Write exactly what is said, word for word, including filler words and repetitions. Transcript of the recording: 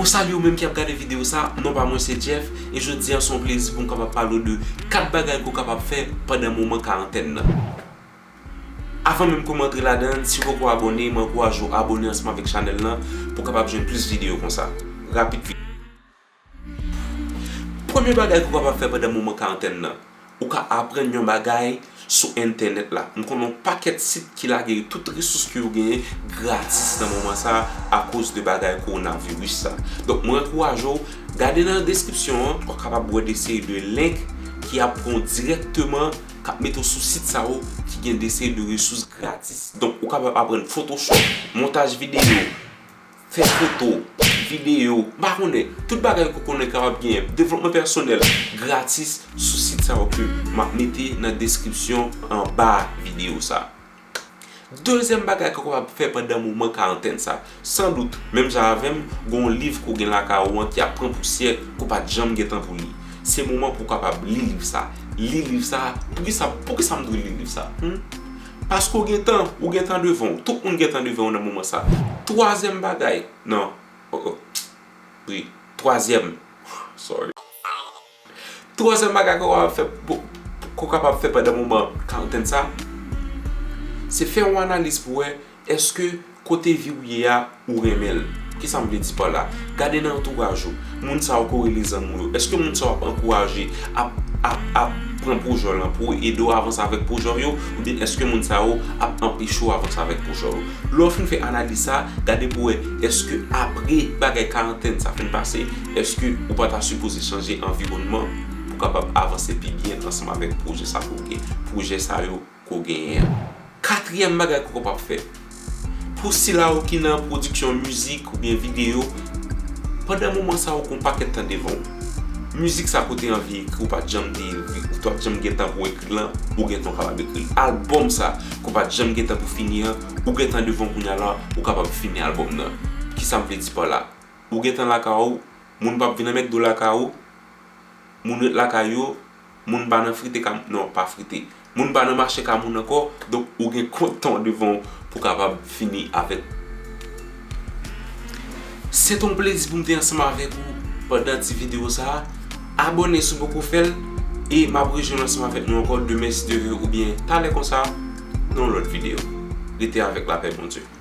Salut ou menm ki ap gade videyo sa, non pa mwen se Jeff, e jodi a se yon plezi pou m kapab pale w de kat bagay ke w kapab fè pandan moman karantèn nan. Avan menm ke m antre ladan l, si w poko abòne, mwen ankouraje w abòne ansanm avèk chanèl lan pou w kapab jwenn plis videyo konsa. Rapid videyo. Premye bagay ke w kapab fè pandan moman karantèn nan, ou ka aprann yon bagay sou entènèt la. M konnen yon pakèt sit ki lage tout resous ke yo genyen gratis nan moman sa a akoz de bagay kowonaviris sa. Donk, mwen ankouraje w, gade nan deskripsyon an, w kapab wè de seri de link ki ap pran w dirèkteman, k ap mete w sou sit sa yo ki gen de seri de resous gratis. Donk, ou kapab aprann Photoshop, montaj videyo, fè foto, videyo, m pa konnen, tout bagay ke w konnen kapab genyen, devlopman pèsonèl, gratis sou sit sa yo ke m ap mete nan deskripsyon anba videyo sa. Dezyèm bagay ke w kapab fè pandan moman karantèn sa, san dout, menm jan avè m, gen yon liv ke w gen lakay ou an ki ap pran pousyè, ke w pa t janm gentan pou li. Se moman pou w kapab li liv sa. Li liv sa. Poukisa, poukisa m dwe li liv sa? Hmm? Paske w gen tan, ou gen tan devan w. Tout moun gen tan devan w nan moman sa. Twazyèm bagay, non, oh, oh. Wi, twazyèm. Sorry. Twazyèm bagay ke w kapab fè, ke w kapab fè pandan moman karantèn sa, se fè yon analiz pou wè èske kote vi w ye a, ou renmen l. Kisa m vle di pa la? Gade nan antouraj ou. Moun sa yo ke w rele zanmi w yo. Èske moun sa yo ap ankouraje, ap, ap, ap pran pwojè w lan pou ede w avanse avèk pwojè w yo? Oubyen èske moun sa yo ap anpeche w avanse avèk pwojè w yo? Lè w fin fè analiz sa, gade pou wè èske apre bagay karantèn sa fin pase, èske ou pa ta sipoze chanje anviwònman pou w kapab avanse pi byen ansanm avèk pwoje sa ke w gen, pwojè sa yo ke w genyen an. Katriyèm bagay ke w kapab fè. Pou sila yo ki nan pwodiksyon mizik oubyen videyo, pandan moman sa yo gen yon pakèt tan devan w. Mizik sa ke w te anvi ekri, ou pa t janm te, ou pa t janm gen tan pou w ekri l lan, ou gentan kapab ekri l. Albòm sa ke w pa t janm gen tan pou fini an, ou gen tan devan w kounye a la, ou kapab fini albòm nan. Kisa m vle di pa la? Ou gen tan lakay ou, moun p ap vin anmède w lakay ou, moun ret lakay yo, moun pa nan frite ka, non, pa frite. Moun pa nan mache ka moun ankò, donk ou gen kont tan w devan w pou w kapab fini avèk. Se te yon plezi pou m te ansanm avèk ou pandan ti videyo sa a. Abòne si w poko fè l, e m ap rejwenn ansanm avèk nou ankò demen si Dye vle oubyen talè konsa nan yon lòt videyo. Rete avèk lapè Bondye.